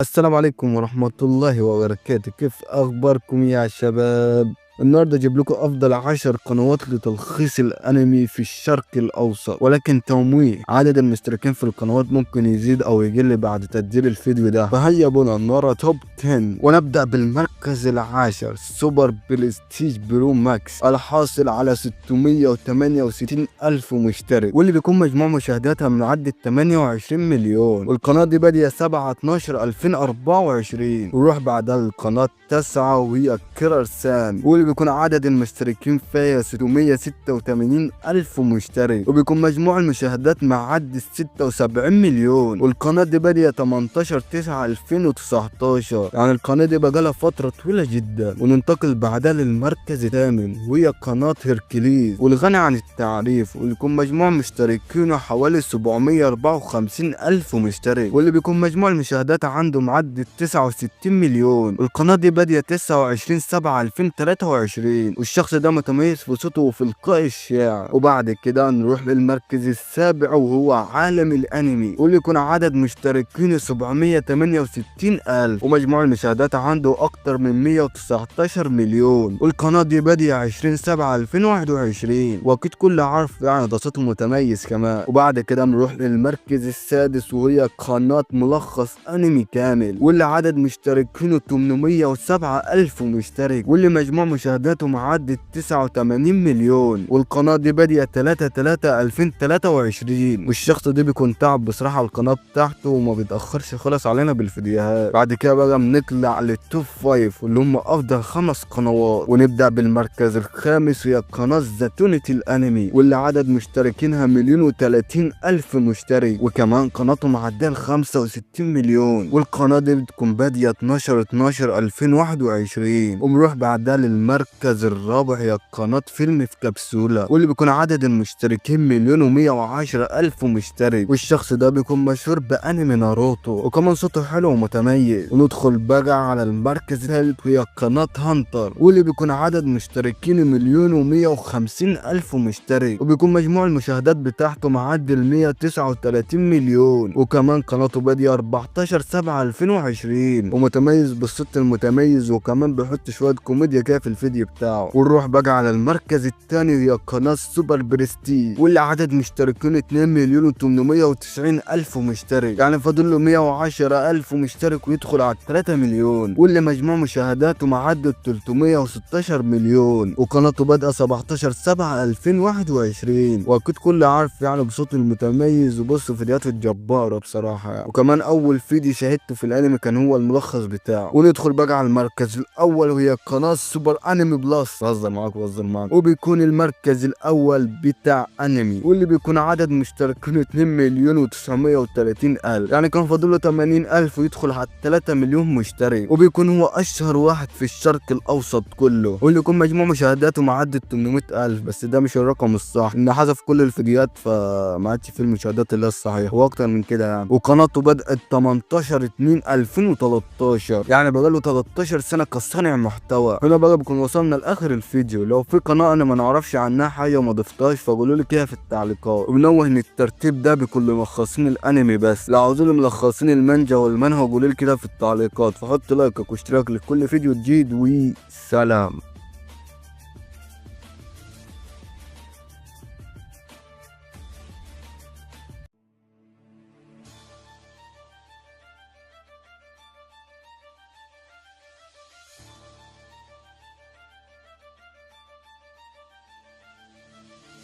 السلام عليكم ورحمة الله وبركاته. كيف أخباركم يا شباب؟ النهارده اجيب لكم افضل 10 قنوات لتلخيص الانمي في الشرق الاوسط، ولكن تمويه عدد المشتركين في القنوات ممكن يزيد او يقل بعد تسجيل الفيديو ده. فهيا بنا نرى top 10، ونبدا بالمركز العاشر Super Prestige Pro Max الحاصل على 668 الف مشترك، واللي بيكون مجموع مشاهداتها معدي 28 مليون، والقناة دي بادية 7 12 2024. ونروح بعدها للقناة التاسعة وهي كيرر سان، واللي بيكون عدد المشتركين فيها 686 ألف مشترك، وبيكون مجموع المشاهدات معدي 76 مليون، والقناة دي بادية 18 9 2019، يعني القناة دي بقالها فترة طويلة جدا. وننتقل بعدها للمركز الثامن وهي قناة هيركليز، والغني عن التعريف، واللي يكون مجموع مشتركينه حوالي 754 ألف مشترك، واللي بيكون مجموع المشاهدات عنده معدي 69 مليون، والقناة دي بادية 29 7 2023، والشخص ده متميز في صوته وفي القاء الشعر. وبعد كده نروح للمركز السابع وهو عالم الانمي، واللي يكون عدد مشتركينه 768 ألف، ومجموع المشاهدات عنده اكتر من 119 مليون، والقناة دي بادية 20 7 2021، واكيد كل عارف يعني ده صوته متميز كمان. وبعد كده نروح للمركز السادس وهي قناة ملخص انمي كامل، واللي عدد مشتركينه 807 ألف مشترك، واللي مجموع مشاهداته معدي 89 مليون، والقناة دي بادية 3 3 2023، والشخص ده بيكون تعب بصراحة على القناة بتاعته وما بيتأخرش خالص علينا بالفيديوهات. بعد كده بقى بنطلع لل top 5 واللي هم أفضل 5 قنوات، ونبدأ بالمركز الخامس وهي قناة زتونة الأنمي، واللي عدد مشتركينها 1,030,000 مشترك، وكمان قناته معدية 65 مليون، والقناة دي بتكون بادية 12 12 2021. وبنروح بعدها للمركز الرابع هي قناة فيلم في كبسولة، واللي بيكون عدد المشتركين 1,110,000 مشترك، والشخص ده بيكون مشهور بأنمي ناروتو، وكمان صوته حلو ومتميز. وندخل بقى على المركز الثالث وهي قناة هانتر، واللي بيكون عدد مشتركين 1,150,000 مشترك، وبيكون مجموع المشاهدات بتاعته معدي 139 مليون، وكمان قناته بادية 14 7 2020، ومتميز بالصوت المتميز، وكمان بيحط شوية كوميديا كده في الفيديو بتاعه. ونروح بقى على المركز الثاني وهي قناة سوبر برستيج، واللي عدد مشتركين 2,890,000 مشترك، يعني فاضل له 110,000 مشترك ويدخل على 3 مليون، واللي مجموع مشاهداته معدي 316 مليون، وقناته بادئة 17 7 2021، واكيد كل عارف يعني بصوته المتميز وبص فيديوهاته الجبارة بصراحة يعني. وكمان اول فيديو شاهدته في الانمي كان هو الملخص بتاعه. وندخل بقى على المركز الاول وهي قناة سوبر انمي بلس، بهزر معاك بهزر معاك، وبيكون المركز الاول بتاع انمي، واللي بيكون عدد مشتركينه 2,930,000، يعني كان فاضل له 80,000 ويدخل على 3 مليون مشترك، وبيكون هو اشهر واحد في الشرق الاوسط كله، واللي يكون مجموع مشاهداته معدي 800,000، بس ده مش الرقم الصح ان حذف كل الفيديوهات فما عادش في المشاهدات اللي هي الصحيحة واكتر من كده يعني. وقناته بدات 18 2 2013، يعني بقاله 13 سنة كصانع محتوى. هنا بقى بكون وصلنا لاخر الفيديو. لو في قناة انا ما نعرفش عنها حاجة وما ضفتهاش فقولوا لي كده في التعليقات. وبنوه ان الترتيب ده بيكون لملخصين الانمي بس، لو عاوزين ملخصين المانجا والمانهوا قولوا لي كده في التعليقات. فحط لايكك واشتراك لكل فيديو جديد، وسلام.